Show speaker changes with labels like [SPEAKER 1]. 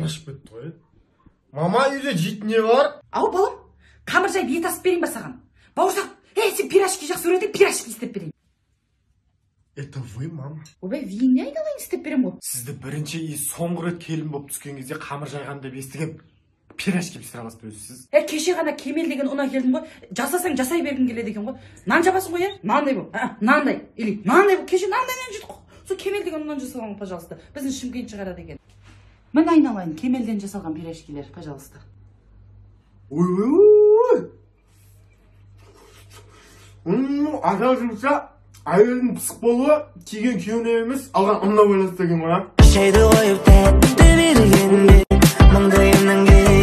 [SPEAKER 1] Қарны ашып кетті ғой. Мама, үйде жейтін не бар?
[SPEAKER 2] Ау, балам, қамыр жайып, ет асып берейін ба саған? Бауырсақ. Ей, сен пирожки жақсы көреді, пирожки істеп берейін.
[SPEAKER 1] Это вы, мама?
[SPEAKER 2] Ойбай, виіңе айналайын, істеп беремін ғой.
[SPEAKER 1] Сізді бірінші и соңғы рет келін болып түскен кезде қамыр жайған деп естігем. Пирожки пісіре аласыз ба өзі сіз?
[SPEAKER 2] Е, кеше ғана Кемел деген ұн әкелдім ғой. Жасасаң, жасай бергім келеді екен ғой. Нан жабасың ғой, иә? Мынандай болып, мынандай или мынандай болып. Кеше мынандай нан жедік қой. Сол Кемел деген ұннан жасалған ғой, пожалуйста. Біздің Шымкент шығарады екен. Міне, айналайын, Кемелден жасалған пирожкилер, пожалуйста.
[SPEAKER 1] Ой, ой, ой, ата жұмса, әйелдің пысық болуы тиген күйеуіне емес, алған ұнына байланысты екен ғой, а.
[SPEAKER 3] Шайды қойып, тәтті бергенде, мұңдайымнан.